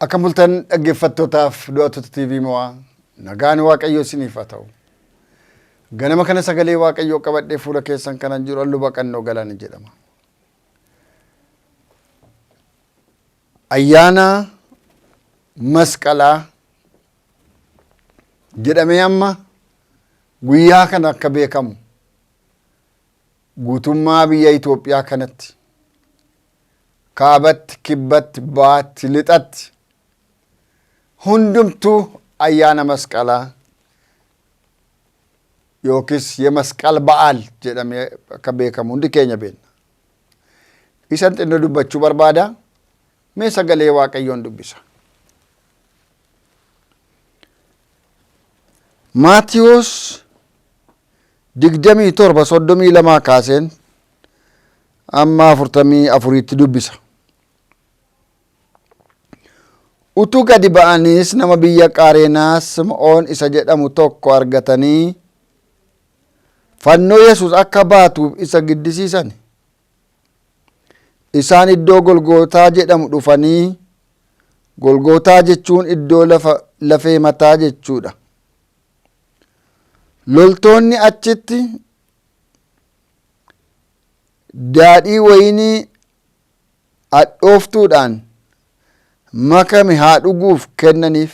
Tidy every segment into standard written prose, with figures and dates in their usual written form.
Akkam bultan dhaggeeffattootaaf du'attoota TV Mo'aa nagaan Waaqayyoo isiniif haa ta'u. Ganama kana sagalee Waaqayyoo qabadhee fuula keessan kanan jiru Luba Qannoo Galaana jedhama. Ayyaana masqalaa jedhamee amma guyyaa kana akka beekamu guutummaa biyya Itoophiyaa kanatti kaabatti, kibbatti, baatti, lixatti hundumtuu ayyaana masqalaa yookiis yemasqal ba'aal jedhamee akka beekamu hundi keenya beekna. Isan xinnoo dubbachuu barbaada. Mee sagalee Waaqayyoon dubbisa. Maatiyoos 27 32 kaaseen amma 44tti dubbisa. Utuu gadi ba'aniis nama biyya Qaareenaa Sim'oon isa jedhamu tokko argatanii fannoo Yesuus akka baatuuf isa giddisiisan. Isaan iddoo Golgootaa jedhamu dhufanii, Golgootaa jechuun iddoo lafa lafee mataa jechuudha. Loltoonni achitti daadhii wayinii hadhooftuudhaan makame haa dhuguuf kennaniif.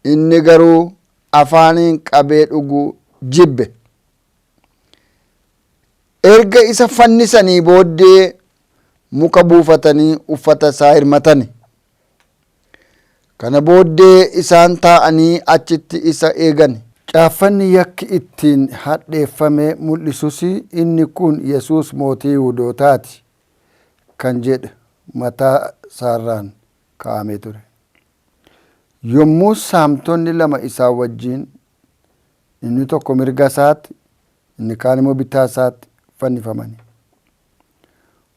Inni garuu afaaniin qabee dhuguu jibbe. Erga isa fannisanii booddee muka buufatanii uffata isaa hirmatani. Kana booddee isaan taa'anii achitti isa eegani. Caaffanni yakki ittiin hadheeffame mul'isus inni kun Yesuus mootii Yihudootaa ti kan jedhu mataa isaarraan kaa'amee ture. Yommus saamtonni lama isaa wajjin inni tokko mirga isaatti, inni kaan immoo bitaa isaatti fannifamani.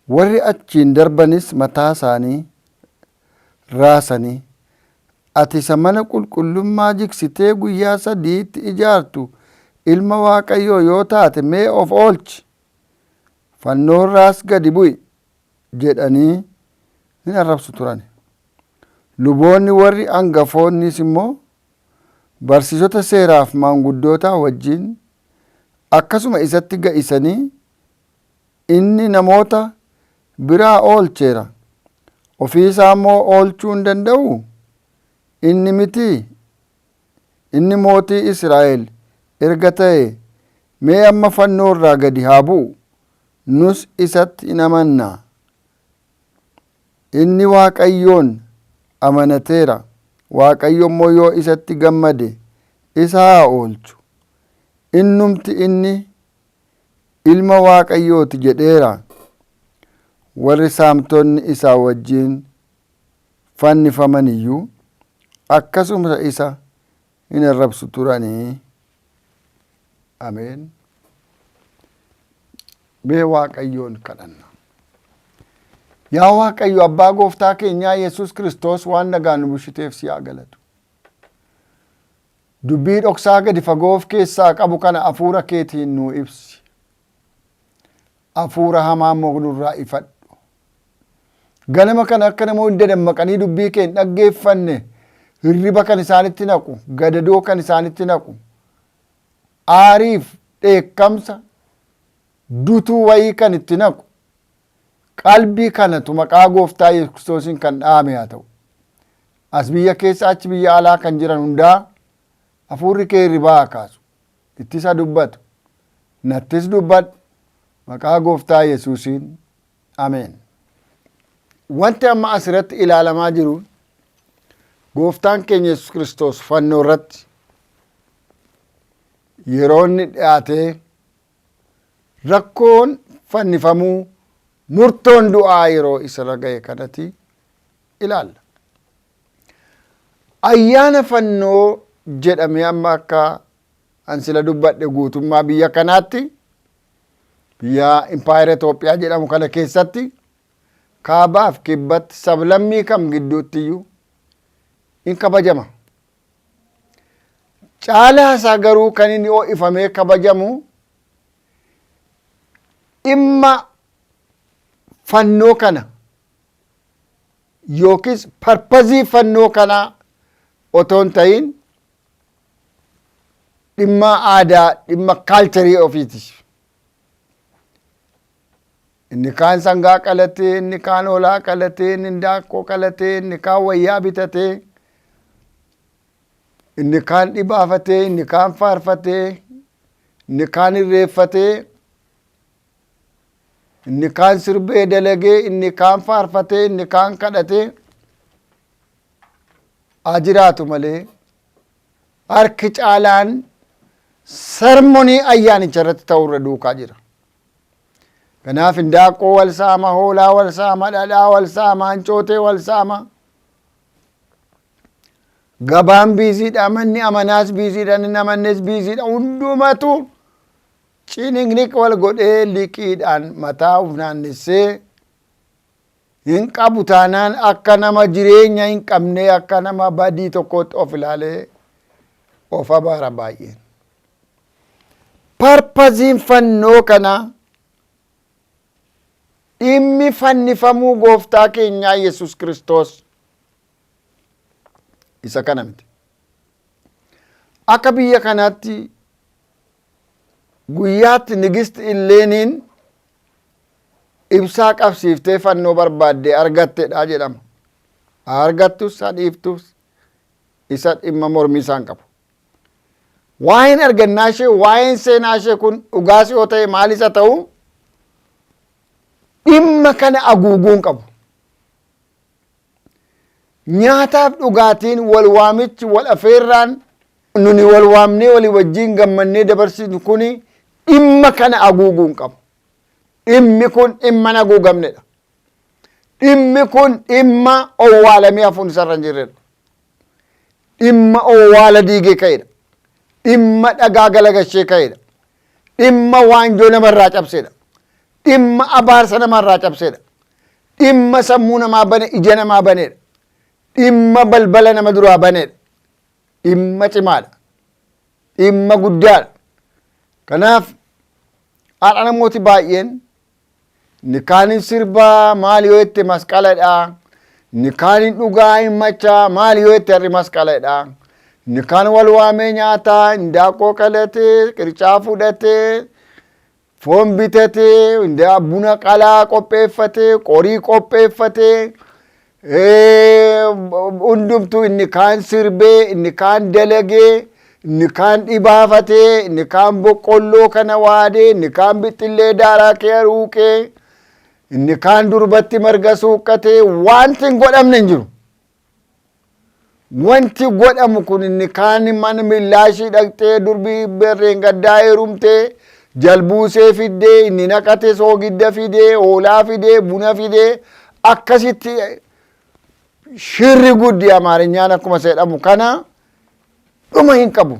Warri achiin darbanis mataa isaanii raasanii, Ati isa mana qulqullummaa jigsitee guyyaa sadiitti ijaartu ilma Waaqayyoo yoo taate mee of oolchi, fannoorraas gadi bu'i jedhanii hin arrabsu turan. Luboonni warri angafoonnis immoo barsiisota seeraaf maanguddootaa wajjin akkasuma isatti ga'isanii inni namoota biraa oolcheera, ofii isaa immoo oolchuu hin danda'u? Inni mitii? Inni mootii Israa'el erga ta'ee mee amma fannoo irraa gadi haa bu'u, nus isatti in amannaa. Inni Waaqayyoon amanateera, Waaqayyo immoo yoo isatti gammade isa haa oolchu. Innumti inni ilma Waaqayyooti jedheera. Warri saamtonni isaa wajjin fannifaman iyyuu akkasuma isa hin arrabsu turanii. Ameen. Mee Waaqayyoon kadhanna. Yaa Waaqayyo Abbaa Gooftaa keenyaa Yesuus Kiristoos waan nagaan nu bulchiteef si haa galatu. Dubbii dhoksaa gadi fagoo of keessaa qabu kana hafuura keetiin nuu ibsi. Hafuura hamaa immoo nurraa ifadhu. Ganama kana akka namoonni dadammaqanii dubbii kee hin dhaggeeffanne hirriba kan isaanitti naqu, gadadoo kan isaanitti naqu, aariif dheekkamsa dutuu wayii kan itti naqu qalbii kanatu maqaa gooftaa Yesuus Kiristoosiin kan dhahame haa ta'u. As biyya keessa achi biyya alaa kan jiran hundaa hafuurri kee hirribaa haa kaasu. Ittis haa dubbatu. Nattis dubbadhu. Maqaa gooftaa Yesuusiin. Ameen. Wanti amma asirratti ilaalamaa jiru gooftaan keenya Yesuus Kiristoos fannoo irratti yeroo inni dhiyaatee rakkoon fannifamuu murtoon du'aa yeroo isarra ga'e kanatti ilaalla. Ayyaana fannoo jedhamee amma akka an sila dubbadhe guutummaa biyya kanaatti biyya impaayera Itoophiyaa jedhamu kana keessatti kaabaaf kibbatti sablammii kam gidduutti iyyuu in kabajama. Caalaa isaa garuu kan inni ho'ifamee kabajamu dhimma fannoo kana Yookiis purpose fannoo kanaa otoo hin ta'in dhimma aadaa, dhimma culture ofiiti. Inni kaan sangaa qalatee, inni kaan hoolaa qalatee, inni daakkoo qalatee, inni kaan wayyaa bitatee, inni kaan dhibaafatee, inni kaan faarfatee, inni kaan irreeffatee, inni kaan sirbee dalagee, inni kaan faarfatee, inni kaan kadhatee haa jiraatu malee, harki caalaan ceremony ayyaanicha irratti ta'urra duukaa jira. Kanaaf hindaaqqoo wal saama, hoolaa wal saama, dhadhaa wal saama, hancootee wal saama. Gabaan busy dha, manni amanaas busy dha, inni amannes busy dha. Hundumatu ciniqniq wal godhee, liqiidhaan mataa uf naannessee, hin qabu taanaan akka nama jireenya hin qabne, akka nama badii tokkotti of ilaalee of abaara baay'een. Purpose iin fannoo kana, dhimmi fannifamuu gooftaa keenyaa Yesus Kiristoos isa kana miti. Akka biyya kanaatti guyyaatti Nigist Illeeniin ibsaa qabsiiftee fannoo barbaaddee argattedha jedhama. Argattus hadhiiftus isa dhimma mormii isaan qabu. Waa'een argannaa ishee, waa'een seenaa ishee kun dhugaas yoo ta'e, maal isa ta'u, dhimma kana haguuguu hin qabu. Nyaataaf dhugaatiin, wal waamichi, wal afeerraan nuni wal waamnee walii wajjin gammannee dabarsinu kuni dhimma kana haguuguu hin qabu. Dhimmi kun dhimma hin haguugamnedha. Dhimmi kun dhimma owwaalamee hafuun isarra hin jirredha. Dhimma owwaala diigee ka'edha. Dhimma dhagaa galagashee ka'edha. Dhimma waanjoo namarraa cabsedha. Dhimma abaarsa namarraa cabsedha. Dhimma sammuu namaa bane, ija namaa banedha. Dhimma balbala nama duraa banedha. Dhimma cimaadha. Dhimma guddaadha. Kanaaf har'a namooti baay'een, inni kaan hin sirbaa, maal yoo jette masqaladha. Inni kaan hin dhugaa, hin machaa, maal yoo jette har'i masqaladha. Inni kaan wal waamee nyaataa, hindaaqqoo qalatee, qircaa fudhatee, foon bitatee, buna qalaa qopheeffatee, qorii qopheeffatee, hundumtuu inni kaan sirbee, inni kaan dalagee, inni kaan dhibaafatee, inni kaan boqqolloo kana waadee, inni kaan bixxillee daaraa kee ruuqee, inni kaan durbatti marga suuqqatee, wanti hin godhamne hin jiru. Wanti godhamu kun, inni kaan mana millaashii dhaqxee, durbii berreen gaddaa heerumtee jalbuusee fiddee, inni naqate soogidda fidee, hoolaa fidee, buna fidee, akkasitti shirri guddi Amaarinyaan akkuma jedhamu kana dhuma hin qabu.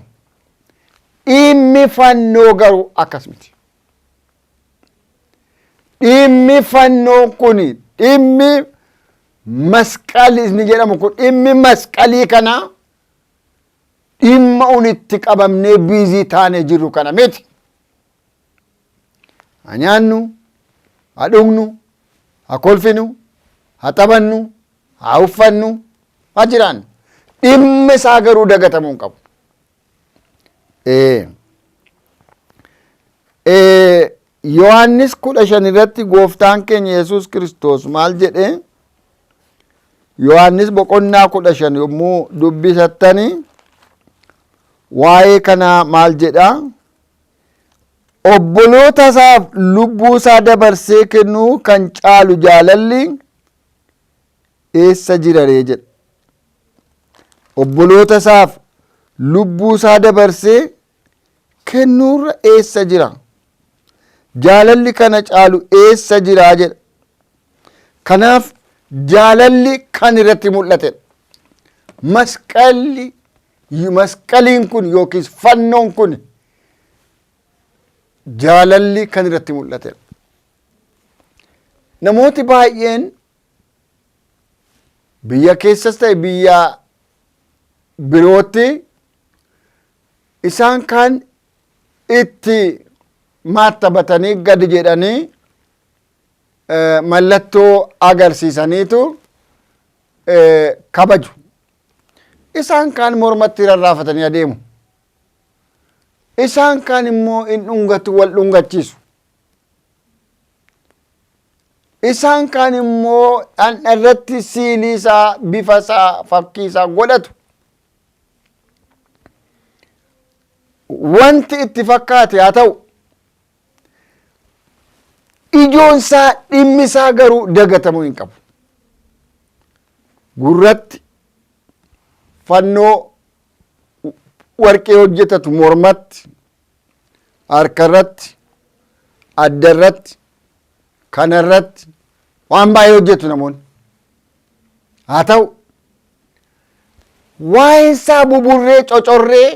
Dhimmi fannoo garuu akkas miti. Dhimmi fannoo kun, dhimmi masqalii inni jedhamu kun, dhimmi masqalii kana dhimma unitti qabamnee busy taanee jirru kana miti. Haa nyaannu, haa dhugnu, haa kolfinu, haa taphannu, haa uffannu, haa jiraannu. Dhimma isaa garuu dagatamuu hin qabu. Yohaannis 15 irratti gooftaan keenya Yesuus Kiristoos maal jedhee? Yohaannis boqonnaa 15 yommuu dubbisattani waa'ee kanaa maal jedhaa? Obboloota isaaf lubbuu isaa dabarsee kennuu kan caalu jaalalli eessa jira ree jedha. Obboloota isaaf lubbuu isaa dabarsee kennuurra eessa jira? Jaalalli kana caalu eessa jira jedha. Kanaaf jaalalli kan irratti mul'atedha. Masqalli, masqaliin kun yookiis fannoon kun jaalalli kan irratti mul'atedha. Namooti baay'een biyya keessas ta'e biyya birootti isaan kaan itti maattabatanii gadi jedhanii mallattoo agarsiisaniitu. Kabaju. Isaan kaan mormatti rarraafatanii adeemu. Isaan kaan immoo in dhungatu, wal dhungachiisu. Isaan kaan immoo dhandha irratti siilii isaa, bifa isaa, fakkii isaa godhatu. Wanti itti fakkaate haa ta'u, ijoon isaa, dhimmi isaa garuu dagatamuu hin qabu. Gurratti fannoo warqee hojjetatu, mormatti, harkarratti, addarratti, kanarratti waan baay'ee hojjetu namoonni. Haa ta'u, waa'een isaa buburree cocorree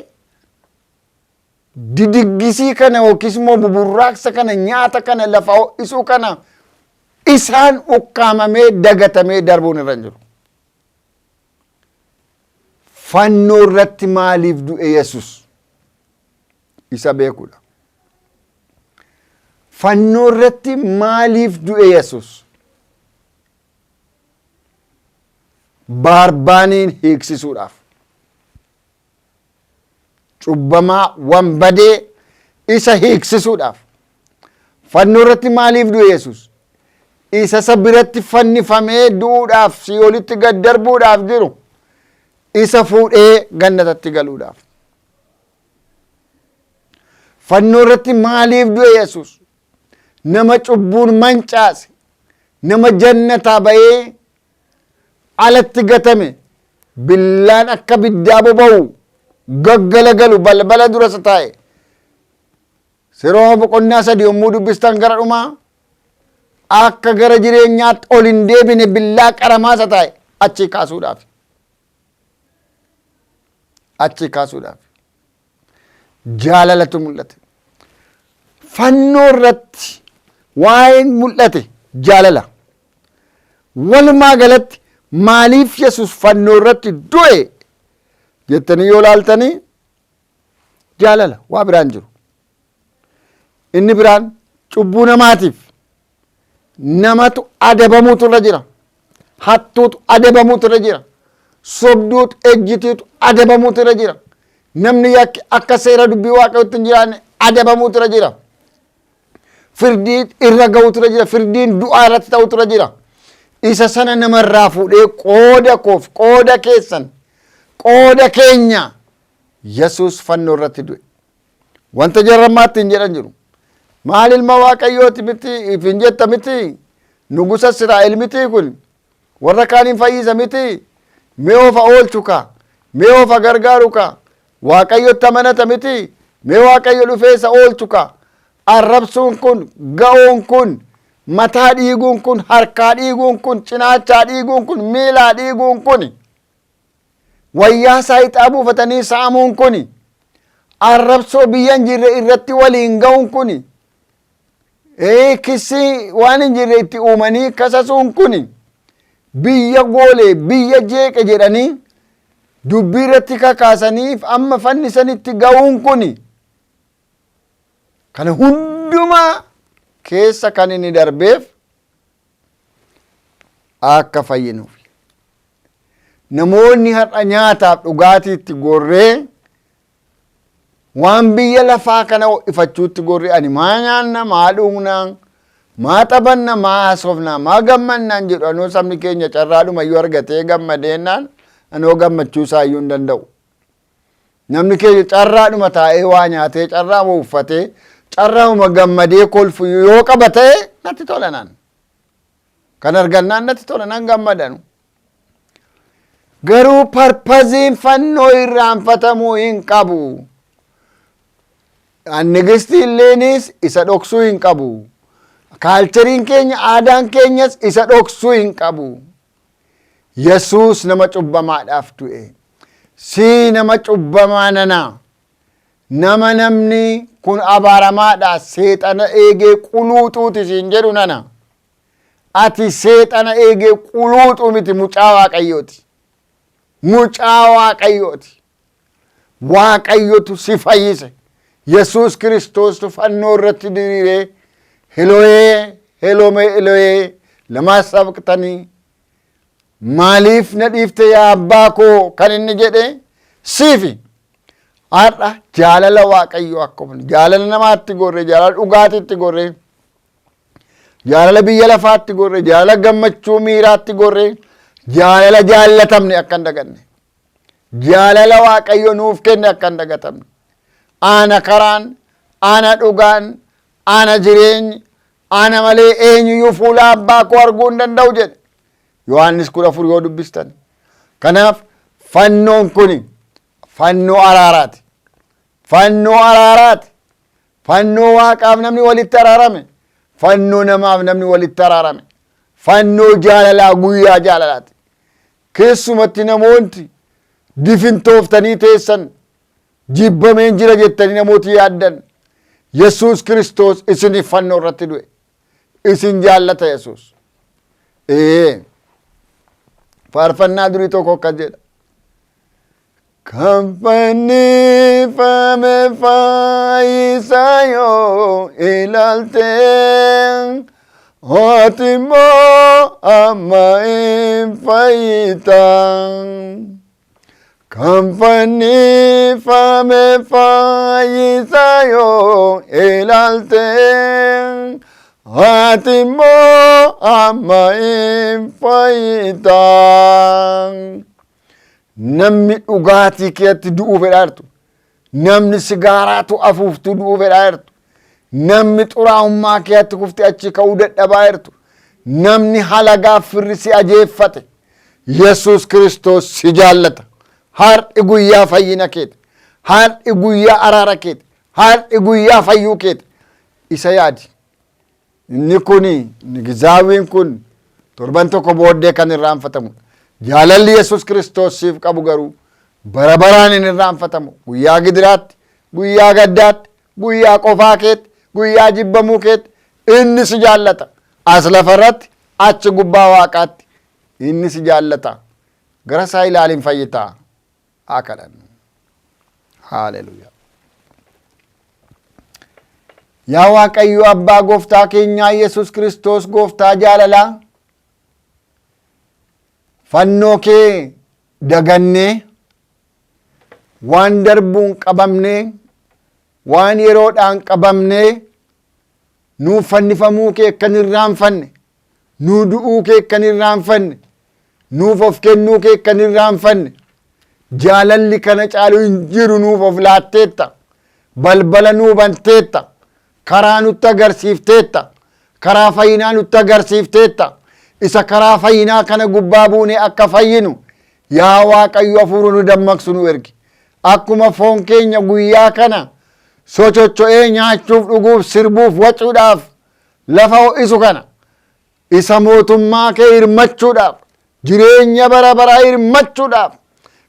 diddiggisii kana yookiis immoo buburraaqsa kana, nyaata kana, lafa ho'isuu kana isaan ukkaamamee dagatamee darbuun irra hin jiru. Fannoo irratti maaliif du'e Yesus? Isa beekuudha. Fannoo irratti maaliif du'e Yesus? Baarbaaniin hiiksisuudhaaf. Cubbamaa wanbadee isa hiiksisuudhaaf. Fannoo irratti maaliif du'e Yesus? Isa biratti fannifamee du'uudhaaf, si'oolitti gad darbuudhaaf jiru isa fuudhee gannatatti galuudhaaf. Fannoo irratti maaliif du'e Yesus? Nama cubbuun mancaase, nama jannataa ba'ee alatti gatame, billaan akka biddaa boba'u gaggalagalu balbala dura isa taa'e. Serooma boqonnaa 3 yommuu dubbistan gara dhumaa, akka gara jireenyaatti ol hin deebine billaa qaramaa isa taa'e achii kaasuudhaaf. Achii kaasuudhaaf. Jaalalatu mul'ate. Fannoo irratti waa'een mul'ate jaalala. Walumaa galatti maaliif Yesus fannoo irratti du'e jettanii yoo laaltanii, jaalala, waa biraan jiru. Inni biraan cubbuu namaatiif namatu adabamuutu irra jira. Hattuutu adabamuutu irra jira. Sobduutu, ejjitiitu adabamuutu irra jira. Namni yakki akka seera dubbii Waaqayyootti hin jiraanne adabamuutu irra jira. Firdiin irra ga'uutu irra jira. Firdiin du'aa irratti ta'uutu irra jira. Isa sana namarraa fuudhee qooda koof, qooda keessan, qooda keenya Yesuus fannoo irratti du'e. Wanta jarrammaatti hin jedhan jiru. Maal, ilma Waaqayyooti miti? Ifin jetta miti? Nugusa Israa'el miti kun? Warra kaaniin fayyisa miti? Mee ofa oolchu ka? Mee ofa gargaaru ka? Waaqayyotti amanata miti? Mee Waaqayyo dhufee isa oolchu ka? Arrabsuun kun, ga'uun kun, mataa dhiiguun kun, harkaa dhiiguun kun, cinaachaa dhiiguun kun, miilaa dhiiguun kun, wayyaa isaa ixaa buufatanii saamuun kun, arrabsoo biyya hin jirre irratti waliin ga'uun kun, kissii waan hin jirre itti uumanii kasasuun kun, biyya goolee biyya jeeqe jedhanii dubbii irratti kakaasaniif amma fannisanitti ga'uun kun, kana hundumaa keessa kan inni darbeef akka fayyinuuf. Namoonni har'a nyaataaf dhugaatiitti gorree, waan biyya lafaa kana ho'ifachuutti gorree, ani maa nyaanna, maa dhugna, maa taphanna, maa haasofna, maa gammannaan jedhu. Anoo sabni keenya carraadhuma iyyuu argatee gammadeennaan anoo gammachuu isaa iyyuu hin danda'u. Namni keenya carraadhuma taa'ee waa nyaatee, carraama uffatee, carraama gammadee kolfu yoo qaba ta'e natti tola naan. Kan argannaan natti tola, nan gammadanu. Garuu purposeiin fannoo irraanfatamuu hin qabu. Nigistii illeenis isa dhoksuu hin qabu. Cultureiin keenya, aadaan keenyas isa dhoksuu hin qabu. Yesuus nama cubbamaadhaaf du'e. Sii nama cubbamaa nana. Nama namni kun abaaramaadha, seexana eegee quluuxuuti siin jedhu nana. Ati seexana eegee quluuxuu miti, mucaa Waaqayyooti. Mucaa Waaqayyooti. Waaqayyotu si fayyise. Yesuus Kiristoostu fannoo irratti diriiree "Eloyee, Elome, Eloyee, lamaa sabaqtanii?" Maaliif na dhiifte yaa abbaa koo kan inni jedhe siifi. Har'a jaalala Waaqayyoo akkuma jaalala namaatti gorre, jaalala dhugaatiitti gorre, jaalala biyya lafaatti gorre, jaalala gammachuu miiraatti gorre, jaalala jaallatamne akka hin daganne, jaalala Waaqayyo nuuf kenne akka hin dagatamne. Ana karaan, ana dhugaan, ana jireenyi, ana malee eenyuyyuu fuula abbaa koo arguu hin danda'u jedhe. Yohaannis 14 yoo dubbistan. Kanaaf fannoon kun fannoo araaraati. Fannoo araaraati. Fannoo Waaqaaf namni walitti araarame. Fannoo namaaf namni walitti araarame. Fannoo jaalalaa, guyyaa jaalalaati. Keessumatti namoonni difintooftanii teessan, jibbameen jira jettanii namooti yaaddan, Yesuus Kiristoos isiniif fannoo irratti du'e. Isin jaallata Yesuus. Ee, faarfannaa durii tokko akkas jedha. Kan fannifame fayyisaa yoo ilaalte, ati immoo amma hin fayyita. Kan fannifame fayyisaa yoo ilaalte, ati immoo amma hin fayyita. Namni dhugaatii keetti du'uu fedhaa jirtu. Namni sigaaraatu afuuftuu du'uu fedhaa jirtu. Namni xuraa'ummaa keetti kuftee achi ka'uu dadhabaa jirtu. Namni halagaa firri si ajeeffate. Yesuus Kiristoos si jaallata. Har'i guyyaa fayyina keeti. Har'i guyyaa araara keeti. Har'i guyyaa fayyuu keeti. Isa yaadi. Inni kun, gizaawiin kun torban tokko booddee kan irraanfatamudha. Jaalalli Yesuus Kiristoos siif qabu garuu bara baraan hin irraanfatamu. Guyyaa gidiraatti, guyyaa gaddaatti, guyyaa qofaa keetti, guyyaa jibbamuu keetti inni si jaallata. As lafarratti, achi gubbaa Waaqaatti inni si jaallata. Gara isaa ilaaliin fayyitaa. Haa kadhannu. Haaleluuyaa. Yaa Waaqayyo Abbaa Gooftaa keenyaa Yesuus Kiristoos, Gooftaa jaalalaa, fannoo kee dagannee, waan darbuun qabamnee, waan yeroodhaan qabamnee, nuuf fannifamuu kee kan irraanfanne, nuu du'uu kee kan irraanfanne, nuuf of kennuu kee kan irraanfanne, jaalalli kana caalu hin jiru. Nuuf of laatteetta, balbala nuu banteetta, karaa nutti agarsiifteetta, karaa fayyinaa nutti agarsiifteetta. Isa karaa fayyinaa kana gubbaa buunee akka fayyinu, yaa Waaqayyo, hafuura nu dammaqsu nu ergi. Akkuma foon keenya guyyaa kana sochocho'ee nyaachuuf, dhuguuf, sirbuuf, wacuudhaaf lafa ho'isu kana, isa mootummaa kee hirmachuudhaaf, jireenya bara baraa hirmachuudhaaf,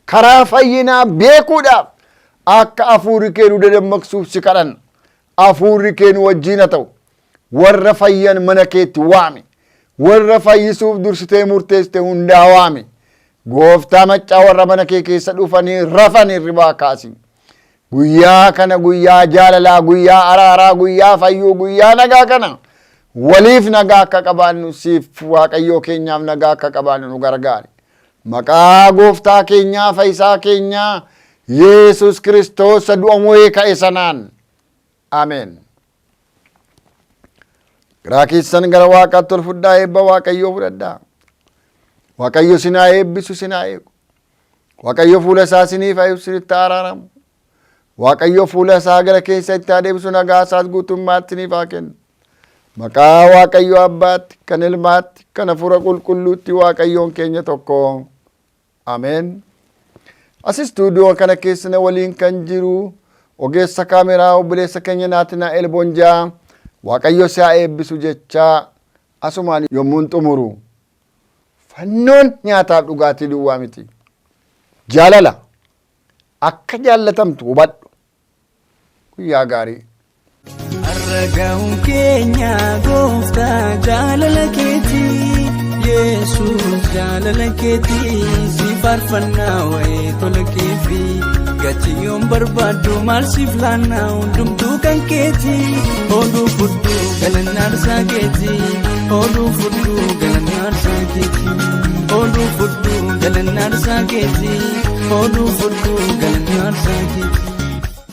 karaa fayyinaa beekuudhaaf akka hafuurri kee nu dadammaqsuuf si kadhanna. Hafuurri kee nu wajjin haa ta'u. Warra fayyan mana keetti waami. Warra fayyisuuf dursitee murteessite hundaa waami. Gooftaa maccaa, warra mana kee keessa dhufanii rafan hirribaa kaasi. Guyyaa kana, guyyaa jaalalaa, guyyaa araaraa, guyyaa fayyuu, guyyaa nagaa kana waliif nagaa akka qabaannu, siif Waaqayyoo keenyaaf nagaa akka qabaannu nu gargaari. Maqaa Gooftaa keenyaa, fayyisaa keenyaa Yesus Kiristoos isa du'a mo'ee ka'e sanaan. Ameen. Garaa keessan gara Waaqaatti ol fudhaa, eebba Waaqayyoo fudhadhaa. Waaqayyo isin haa eebbisu, isin haa eegu. Waaqayyo fuula isaa isiniif haa ibsu, isinitti haa araaramu. Waaqayyo fuula isaa gara keessa itti haa deebisu, nagaa isaas guutummaatti isiniif haa kennu. Maqaa Waaqayyo Abbaatti, kan Ilmaatti, kan Hafuura Qulqulluutti, Waaqayyoon keenya tokko. Ameen. As istuudiyoo kana keessa na waliin kan jiru ogeessa kaameraa obboleessa keenya Naatinaa'el Bonjaa, Waaqayyo si haa eebbisu jechaa asumaan yommuun xumuru, fannoon nyaataaf dhugaatii duwwaa miti. Jaalala akka jaallatamtu hubadhu. Guyyaa gaarii. Har'a ga'uun keenya, Gooftaa, jaalala keetii. Yesuus, jaalala keetii. Si faarfannaa wayii tola keefi. Gatii yoon barbaaddu maal siif laannaa, hundumtuu kan keetii. Ooluu fudhu galannaarsaa keetii. Ooluu fudhu galannaarsaa keetii. Oduu fudhu galannaarsaa keeti. Oduu fudhu galannaarsaa keeti.